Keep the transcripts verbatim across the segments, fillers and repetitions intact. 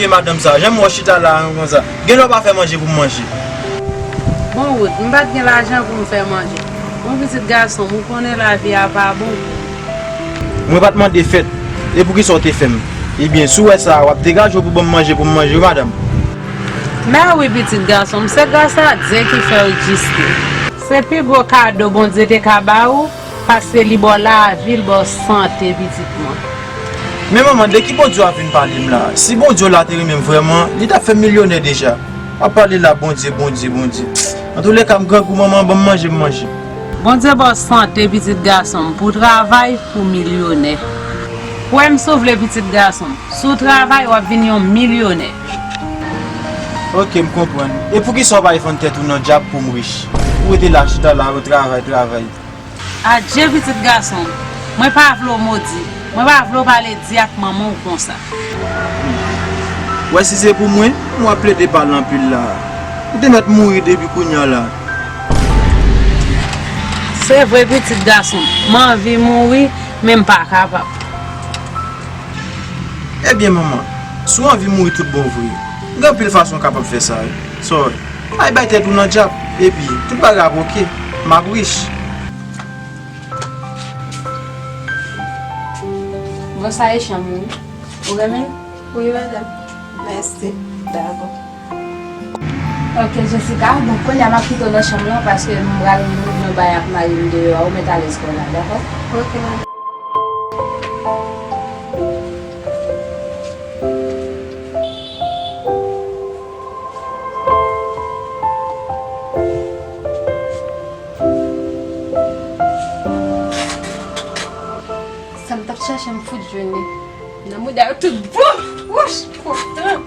Madanm sa, jan m wè w chita la konsa, gen lè w pa fè manje pou m manje. Bon, Wood, m pa t gen lajan pou m fè manje. Bon, pitit gason m, ou konnen lavi a pa bon. Mwen pa t mande fèt. E poukisa w te fè m? Ebyen, si w wè sa, w ap degaje w pou ban m manje pou m manje, wi, madanm. Mèwi, pitit gason m, se gras a Dye ki fè w egziste. Se pi gwo kado Bondye te ka ba ou, paske li ba w lavi, li ba w sante, pitit mwen. Men manman, de ki Bondye w ap vin pale m la? Si Bondye w la te renmen m vrèman, li t ap fè m milyonè deja. W ap pale la, Bondye, Bondye, Bondye. Antouleka, m grangou, manman, ban m manje, m manje. Bondye ba w sante, pitit gason m, pou w travay, pou w milyonè. Kwè m si w vle, pitit gason m, si w travay, w ap vin yon milyonè. Oke, m konprann. E poukisa w pa al vann tèt ou nan dyab pou m rich? Ou rete la chita la, ou travay, travay. Adje, pitit gason m. Mwen pa vle w modi. Mwen pa vle w pale di ak manman w konsa. W wè, si se pou mwen, m w ap plede pale anpil la. M te mèt mouri depi kounye a la. Se vre, pitit gason m. M anvi mouri, men m pa kapab. Ebyen, manman, si w anvi mouri tout bon vre, gen anpil fason w kapab fè sa, wi. So, al bay tèt ou nan dyab, epi tout bagay ap oke. M ap rich. Bon, sa e chanm ou, wi. Ou renmen l? Wi, madanm. Mèsi. Dakò. Ok, Jessica, bon, kounye a m ap kite w nan chanm lan paske m pral rezoud yon bagay ak mari m deyò a, ou mèt alèz kò w la, dakò? Ok, madanm. Sa m t ap chache, m fout jwenn li. Nan mouda yo tout bon. Wouch, kontan.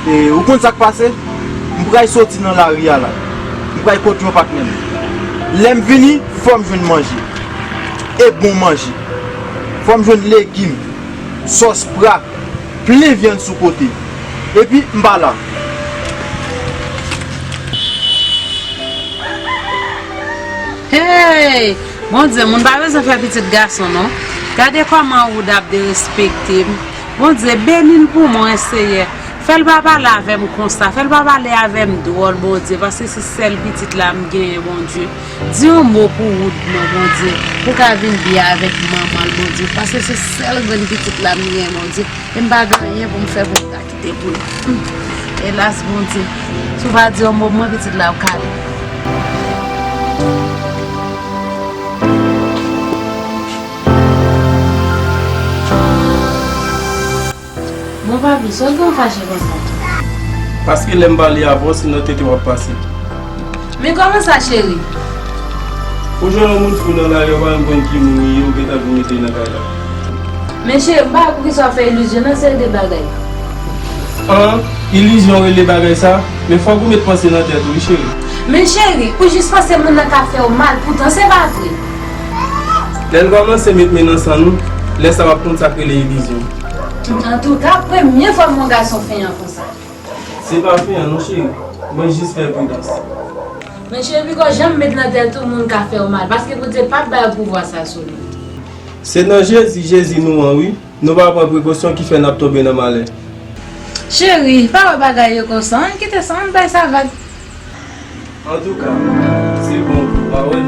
E, ou konn sa k pase? M pral soti nan lari a la. M pral kot yon patnè m. Lè m vini, fò m jwenn manje. E bon manje. Fò m jwenn legim, sòs pra, plen vyann sou kote. Epi, m pa la. Hey! Bondye, moun pa bezwen fè pitit gason, non. Gade kòman Wood ap derespekte m. Bondye, beni l pou mwen, Seyè. Fè l pa pale avè m konsa. Fè l pa pale avè m dwòl, Bondye, paske se sèl pitit la m genyen, Bondye. Di yon mo pou Wood, non, Bondye, pou ka vin byen avèk manman l, Bondye, paske se sèl grenn pitit la m genyen, Bondye. E m pa gen anyen pou m fè pou m ta kite pou li. Hmm. Elas, Bondye, si w pa di yon mo pou mwen, pitit la ap kale. Bon, papi, sa w gen w fache konsa? Paske lè m pale avè w, se nan tete w ap pase. Men kòman sa, cheri? Ou jwenn yon moun fou nan lari, ou pa menm konn ki moun li ye, ou gentan vin mete l nan kay la. Men cheri, m pa wè poukisa w ap fè ilizyon nan seri de bagay. An, ilizyon w rele bagay sa? Men fòk ou met panse nan tèt ou, wi, cheri. Men cheri, ou jis panse moun nan ka fè w mal, poutan se pa vre. Lè n kòmanse met men nan san nou, lè sa w ap konn sa k rele ilizyon. Antouka, premye fwa m wè yon gason fenyan konsa. Se pa fenyan non, cheri. Mwen jis fè pridans. Men cheri, piko janm met nan tèt ou moun ka fè w mal, paske Bondye p ap bay pouvwa sa sou nou. Se nan Jezi, Jezi nou an, wi. Nou pa pran prekosyon ki fè n ap tonbe nan malè. Cheri, pa wè bagay yo konsa, ann kite sa, ann bay sa vag. Antouka, se bon pou ou, pa wè?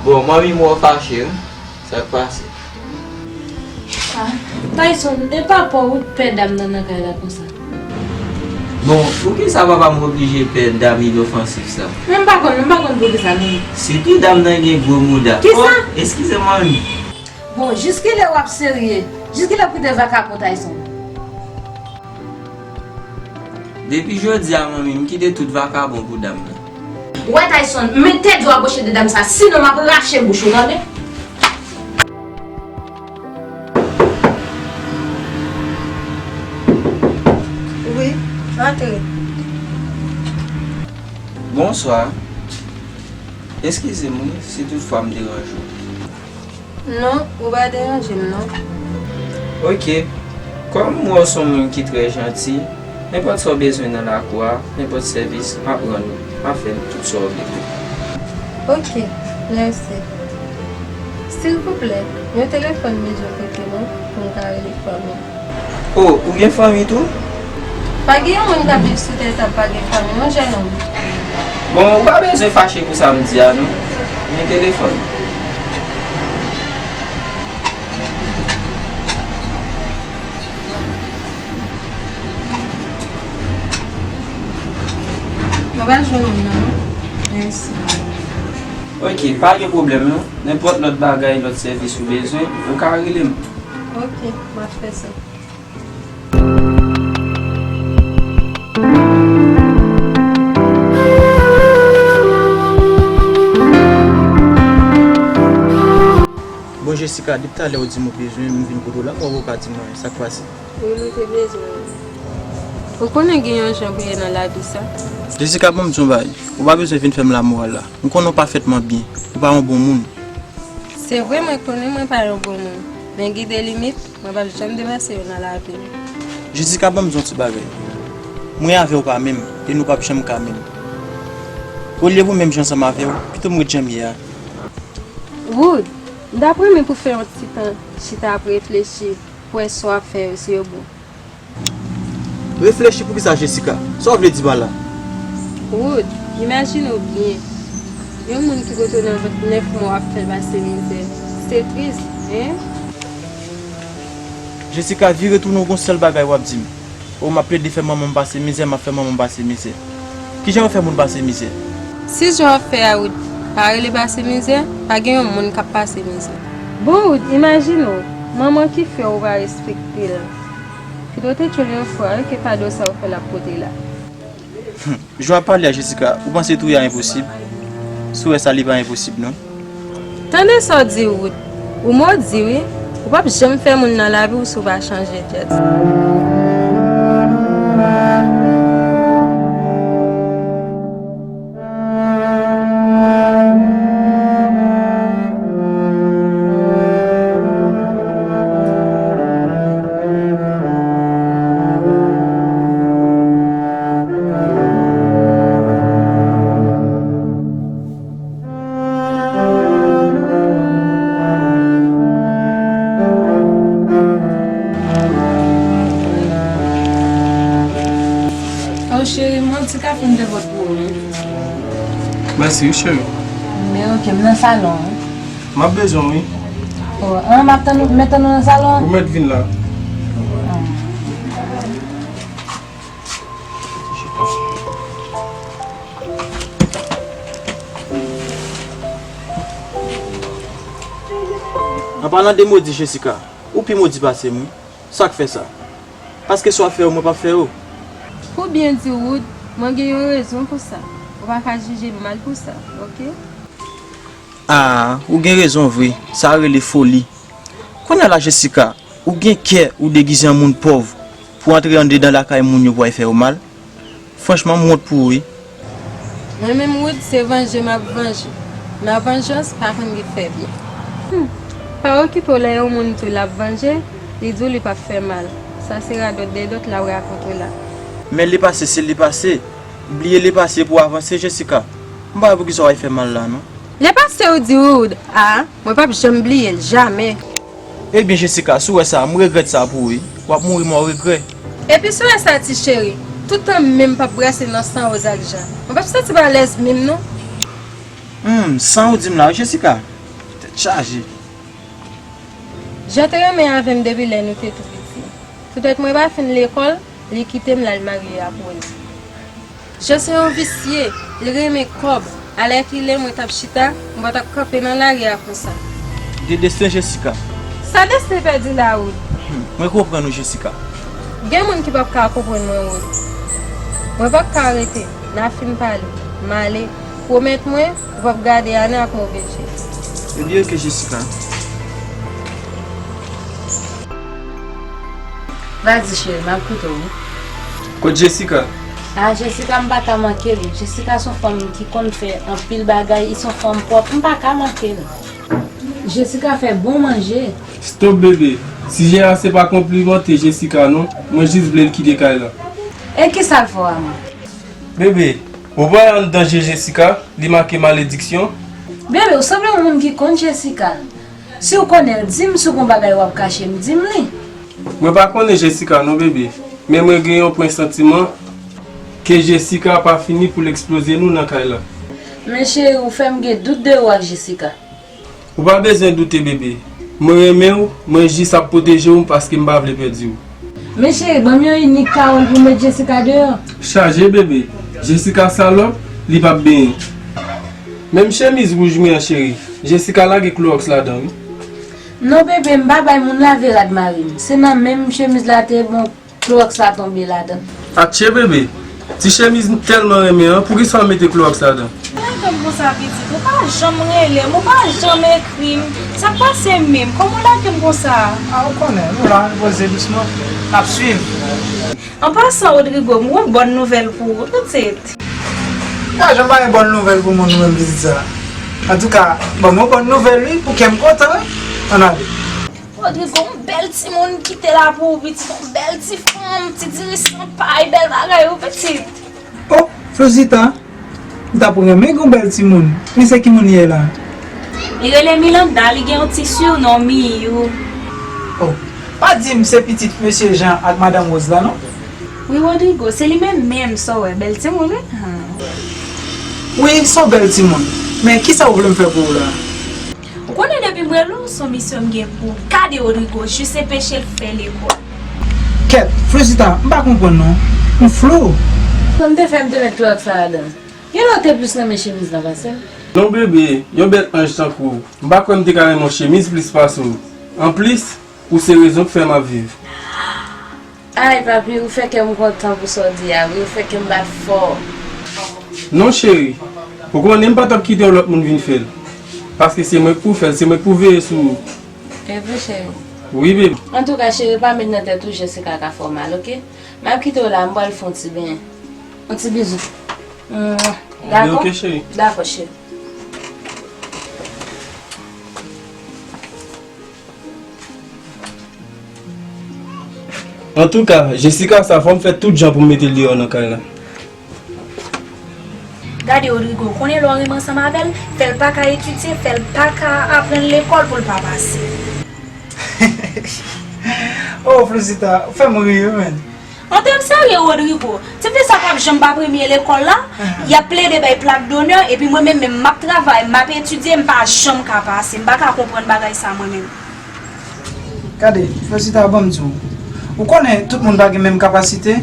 Bon, manmi m wè w fache, wi. Sa k pase? Ah, Tyson, e pa pa w wi k pè dam nan nan kay la konsa. Bon, poukisa papa m oblije pè dam inofansif sa? Men m pa konn, m pa konn poukisa non. Sitou dam nan gen gwo mouda. Kisa? Oh, eskize m, manmi. Bon, jiskilè w ap serye? Jiskilè w kite vakabon Tyson? Depi jodi a, manmi, m kite tout vakabon pou dam nan. W wè Tyson, mete dlo a bouch de dam sa, sinon m ap rache bouch ou, tande? Wi, antre. Bonswa. Eskize m wi, si toutfwa m deranje w. Non, ou pa deranje m non. Ok. Kòm m wè w se yon moun ki trè janti, Nenpòt sa w bezwen nan lakou a, nenpòt sèvis, m ap rann ou. M ap fè tout sa w vle tou. Ok, mèsi. Silvouplè, yon telefòn bezwen prete mwen pou m ka rele fanmi m. O, ou gen fanmi tou? Pa gen yon moun k ap viv sou tè sa pa gen fanmi, yon jènòm. Bon, ou pa bezwen fache pou sa m di a, non. Men telefòn. Mwen pa jwenn moun nan, non. Mèsi. Ok, pa gen pwoblèm, non. Nenpòt lòt bagay, lòt sèvis ou bezwen, ou ka rele m. Ok, m ap fè sa. Bon, Jessica, depi talè ou di m ou bezwen m, m vin kote w la, mwen ou pa di m anyen, sa k pase? Wi, mwen te bezwen ou. Ou konnen gen yon jan pou ye nan lavi sa. Jessica, ban m di yon bagay. Ou pa bezwen vin fè m lamoral la. M konnen w pafètman byen. Ou pa yon bon moun. Se vre, mwen konnen mwen pa yon bon moun. Men gen de limit, mwen p ap janm depase yo nan lavi m. Jessica, ban m di yon ti bagay. Mwen avè w pa menm, e nou p ap janm ka menm. Olye pou menm jan ansanm avè w, pito m ret jan m ye a. Wood, m t ap renmen pou fè yon ti tan chita ap reflechi pou wè sa w ap fè yo si yo bon. Reflechi pou kisa, Jessica? Sa w vle di pa la? Wood, imajine w byen. Yon moun ki kote w nan vant nèf mwa w ap fè l pase mizè. Se tris, en? Jessica, vire tounen w gon sèl bagay w ap di m. O, m ap plede fè manman m pase mizè, m ap fè manman m pase mizè. Kijan yo fè moun pase mizè? Si jan w ap fè a, Wood, pa rele pase mizè, pa gen yon moun k ap pase mizè. Bon, Wood, imajine w, manman ki fè w pa respekte l. Kite w te tchole yon fwa, wi, ke fado sa w fè l ap pote la. Jan w ap pale a, Jessica, ou panse touye a enposib? Si w wè sa, li pa enposib, non. Tande sa w di, Wood. Ou modi, wi. Ou p ap janm fè moun nan lavi w si w pa chanje, Jess. Oh, cheri, m ti ka fin de vòt pou ou, wi. Mèsi, wi, cheri. Men, ok, m nan salon, wi. M ap bezwen w, wi. Oh, an, m ap tann ou, m mèt tann ou nan salon an? Ou mèt vin la. Ah. An palan de modi, Jessica, ou pi modi pase m, wi. Sa k fè sa? Paske sa w ap fè yo, mwen p ap fè yo. Pou byen di w, Wood, mwen gen yon rezon pou sa. Ou pa ka jije m mal pou sa, ok? Ah, ou gen rezon vre. Sa rele foli. Kounye a la, Jessica, ou gen kè ou degize an moun pòv pou antre andedan lakay moun yo pou al fè yo mal? Franchman, m wont pou ou, wi. Mwen menm, Wood, se vanje m ap vanje. Nan vanjans, pa konn ki fè byen. Hmm. Pa okipe w lè yon moun di w l ap vanje, li di w li p ap fè mal. Sa se radòt dèdòt l ap rakonte w la. Men lepase se lepase. Bliye lepase pou w avanse, Jessica. M pa wè poukisa w al fè mal la, non. Lepase ou di, Wood, a, mwen p ap janm bliye l, jamè. Ebyen, Jessica, si w wè sa, m regrèt sa pou ou, wi. W ap mouri mò regrè. Epi si w wè sa, ti cheri, tout tan menm p ap brase nan San Woz ak Jan. Mwen p ap santi m alèz menm, non. Humm, San ou di m la, wi, Jessica. Tèt chaje. Jan te renmen avè m depi lè nou te tou piti. Poutèt mwen pa fin lekòl, li kite m l al marye ak Rony. Jan se yon visye, li renmen kòb, alèkile mwen t ap chita, mwen pa t ap kanpe nan lari a konsa. De desten Jessica. Sa desten pèdi la, Wood? Hmm, mwen konprann ou, Jessica. Gen moun ki p ap ka konprann mwen, Wood. Mwen p ap ka rete, n a fin pale, m ale. Pwomèt mwen, ou p ap gade Ana ak move je. Ebyen, oke, Jessica. Vas-y, cheri, m ap koute w, wi. Kot Jessica? Ah, Jessica, m pa ka manke l. Jessica se yon fanm ki konn fè anpil bagay, li se yon fanm pwòp. M pa ka manke l. Jessica fè bon manje. Stop, bebe. Sijè a se pa konplimante Jessica, non. Mwen jis vle l kite kay la. E kisa l fè w, Amou? Bebe, ou pa wè anndan je Jessica, li make malediksyon? Bebe, ou sanble yon moun ki konn Jessica. Si w konnen l, di m si w gon bagay w ap kache m, di m li. Mwen pa konnen Jessica non, bebe, men mwen gen yon pwen santiman ke Jessica pa fini pou l eksploze nou nan kay la. Men cheri, ou fè m gen dout de ou ak Jessica. Ou pa bezwen doute, bebe. Mwen renmen w, mwen jis ap pwoteje w paske m pa vle pèdi w. Men cheri, ban m yon inik kawòl pou m met Jessica deyò. Chaje, bebe. Jessica salòp, li p ap benyen. Menm chemiz wouj mwen an, cheri, Jessica lage klowòks ladan, wi. Non, bebe, m pa bay moun lave rad mari m. Se nan menm chemiz la te bon. Klowòks la tonbe ladan. Atchè bebe, ti chemiz m tèlman renmen an, poukisa w mete klowòks ladan? Ou pa janm konsa pitit, ou pa janm rele m, ou pa janm ekri m. Sa k pase menm? Kòman w lage m konsa? A, ou konnen, nou la, ann poze dousman, n ap swiv. An pasan, Rodrigo, m gon bòn nouvèl pou ou, pitit. Ou pa janm pa gen bòn nouvèl pou moun, ou menm pitit sa. Antouka, ban m yon bòn nouvèl, wi, pou kè m kontan, wi. Ann ale. Rodrigo, yon bèl timoun kite la pou ou, pitit, yon bèl ti fanm, ti diri san pay, bèl bagay, wi, pitit. Oh, Flozita, m t ap renmen gen yon bèl timoun. Men se ki moun li ye la? Li rele Milanda, li gen yon ti sinon Miyou. Oh, pa di m se pitit mesye Jean ak madanm Rose la, non? Wi, Rodrigo, se li menm menm, sa w wè, bèl timoun, wi. Wi, se yon bèl timoun. Men kisa ou vle m fè pou ou la? Ou konnen depi m rele w, se yon misyon m gen pou ou. Gade Rodrigo, jis enpeche l fè lekòl. Kèt, Flozita, m pa konprann non. M flou. Sa m te fè, m te met klowòks la ladan l. Gen lè w te plis renmen chemiz la pase m. Non bebe, yon bèl anj tankou w, m pa kwè m te ka renmen yon chemiz plis pase w. Anplis, ou se rezon k fè m ap viv. Ay, papi, ou fè kè m kontan pou sa w di a, wi, ou fè kè m bat fò. Non, cheri. Ou konnen m pa t ap kite yon lòt moun vin fè l. Paske se mwen k pou fè l, se mwen k pou veye sou ou. E vre, cheri? Wi, bebe. Antouka, cheri, pa met nan tèt ou Jessica ka fè w mal, oke? M ap kite w la, m pral fè yon ti benyen. Yon ti bizou. Dakò? Oke, cheri. Dakò, cheri. Antouka, Jessica sa fò m fè tout jan pou m mete l deyò nan kay la. Gade Rodrigo, ou konnen lè w renmen ansanm avè l, fè l pa ka etidye, fè l pa ka aprann lekòl pou l pa pase. Oh, Flozita, ou fè m ri wi, menn. An tèm serye, Rodrigo, ti fi sa p ap janm pa premye lekòl la, y ap plede bay plak donè, epi mwen menm, menm m ap travay, m ap etidye, m pa janm ka pase, m pa ka konprann bagay sa mwen menm. Gade, Flozita, ban m di w, ou konnen tout moun pa gen menm kapasite.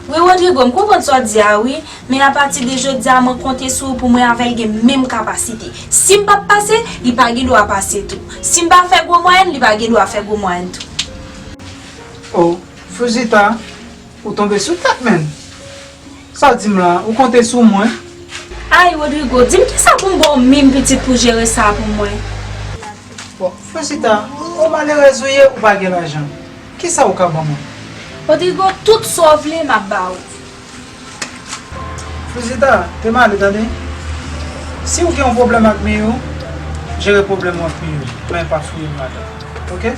Wi, Rodrigo, m konprann sa w di a, wi, men apati de jodi a, mwen konte sou ou pou mwen avè l gen menm kapasite. Si m p ap pase, li pa gen dwa pase tou. Si m pa fè gwo mwayèn, li pa gen dwa fè gwo mwayèn tou. Oh, Flozita, ou tonbe sou tèt, menn. Sa w di m la, ou konte sou mwen? Ay, Rodrigo, di m kisa pou m ba w menm pitit pou jere sa pou mwen? Bon, Flozita, ou malerèz ou ye, ou pa gen lajan. Kisa ou ka ban mwen? Rodrigo, tout sa w vle, m ap ba ou. Flozita, te m ale, tande. Si ou gen yon pwoblèm ak Miyou, jere pwoblèm ou ak Miyou, men pa fouye m ladan, oke?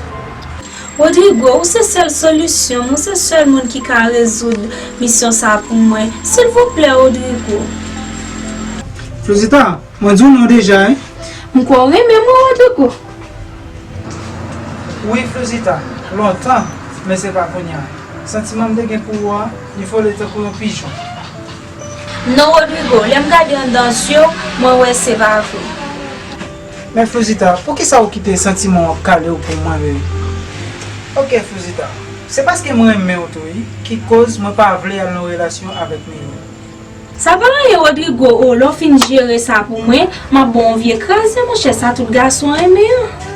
Rodrigo, ou se sèl solisyon m, ou se sèl moun ki ka rezoud misyon sa pou mwen. Silvouplè, Rodrigo. Flozita, mwen di w non deja, wi. M kwè w renmen mwen, Rodrigo. Wi, Flozita, lontan, men se pa kounye a. Santiman m te gen pou ou a, li vole tankou yon pijon. Non, Rodrigo, lè m gade anndan zye w, mwen wè se pa vre. Men Flozita, poukisa ou kite santiman w ap kale w pou mwen, bebe? Oke, Flozita, se paske m renmen w tou, wi, ki koz mwen pa vle al nan relasyon avèk Miyou. Sa pa anyen, Rodrigo, o, lè w fin jere sa pou mwen, m ap ba w yon vye kraze, monchè, sa tout gason renmen an.